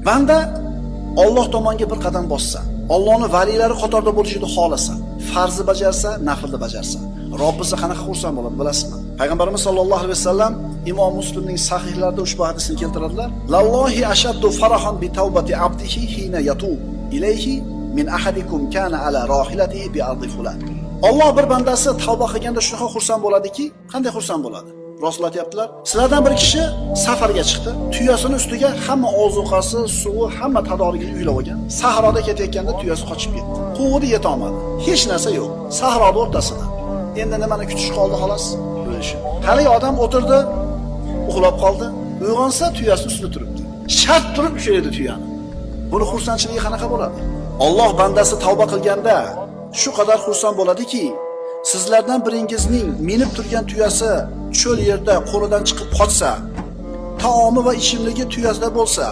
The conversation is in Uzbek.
Banda Alloh tomonga bir qadam bossa, Allohning valiylari qatorida bo'lishini xohlasa, farzni bajarsa, naflni bajarsa, Robbisi qanaqa xursand bo'ladi bilasizmi? Payg'ambarimiz sollallohu alayhi vasallam Imom Muslimning sahihlarida ushbu hadisni keltiradilar. Lallohi ashaddu farahan bi tawbati abdihi hina yatub ilayhi min ahadikum kana ala rohilatihi bi ardi fulan. Alloh bir bandasi tavba qilganda shunaqa xursand bo'ladiki, qanday xursand bo'ladi? Rasul aytayaptilar, sizlardan bir kishi safarga chiqdi. Tuyasini ustiga hamma ozuqasi, suvi, hamma tadorigini uylab olgan. Sahroda ketayotganda tuyasi qochib ketdi. Quvdi, yetolmadi. Hech narsa yo'q. Sahroda o'rtasida. Endi nimani kutish qoldi xolos? O'lishi. Haligi odam o'tirdi, uxlab qoldi. Uyg'onsa tuyasi ustida turibdi. Shart turib ushlaydi tuyani. Buni xursandchiligi qanaqa bo'ladi? Alloh bandasi tavba qilganda shu qadar xursand bo'ladiki, sizlardan biringizning minib turgan tuyasi cho'l yerda qo'lidan chiqib qochsa, taomi va ichimligi tuyasida bo'lsa,